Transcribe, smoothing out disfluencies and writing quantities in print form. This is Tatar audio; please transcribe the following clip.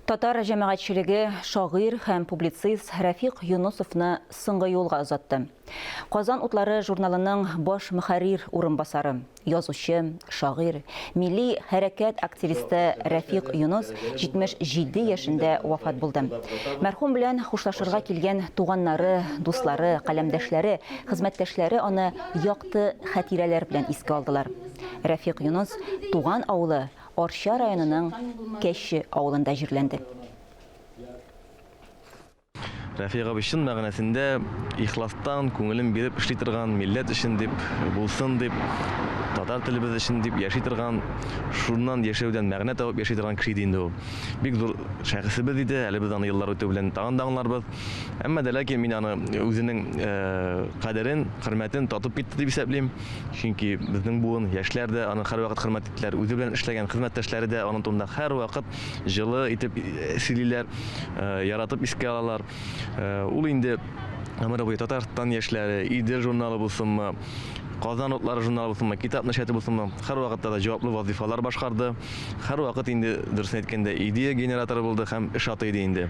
Татар җәмәгатьчелеге шагыйрь һәм публицист Рәфикъ Юнысовны соңгы юлга озатты. Казан утлары журналының баш мөхәррир урынбасары, язучы, шагыйрь, милли хәрәкәт активисты Рәфикъ Юныс 77 яшендә вафат булды. Мәрхүм белән хушлашырга килгән туганнары, дуслары, каләмдәшләре, хезмәттәшләре аны якты хатирәләр белән искә алдылар. Рәфикъ Юныс туган авылы Арча районының Кәче авылында җирләнде. Рәфыйк абый чын мәгънәсендә ихластан, күңелен биреп эшли торган, милләт өчен дип, булсын дип, татар телебез өчен дип яши торган, шуннан яшәүдән мәгънә табып яши торган кеше иде инде ул. Бик зур шәхесебез иде, әле без аны еллар үтү белән тагын да аңларбыз. Әмма дә ләкин мин аны үзенең кадерен, хөрмәтен татып китте дип исәплим. Чөнки безнең буын, яшьләр дә аны һәрвакыт хөрмәт иттеләр. Үзе белән эшләгән хезмәттәшләре дә аның турында һәрвакыт җылы итеп сөйлиләр, яратып искә алалар. Ул инде гомере буе Татарстан яшьләре, Идел журналы булсынмы, Казан утлары журналы булсынмы, Китап нәшрияты булсынмы, һәрвакытта да җаваплы вазыйфалар башкарды. Һәрвакыт инде, дөресен әйткәндә, идея генераторы булды һәм эш аты иде инде.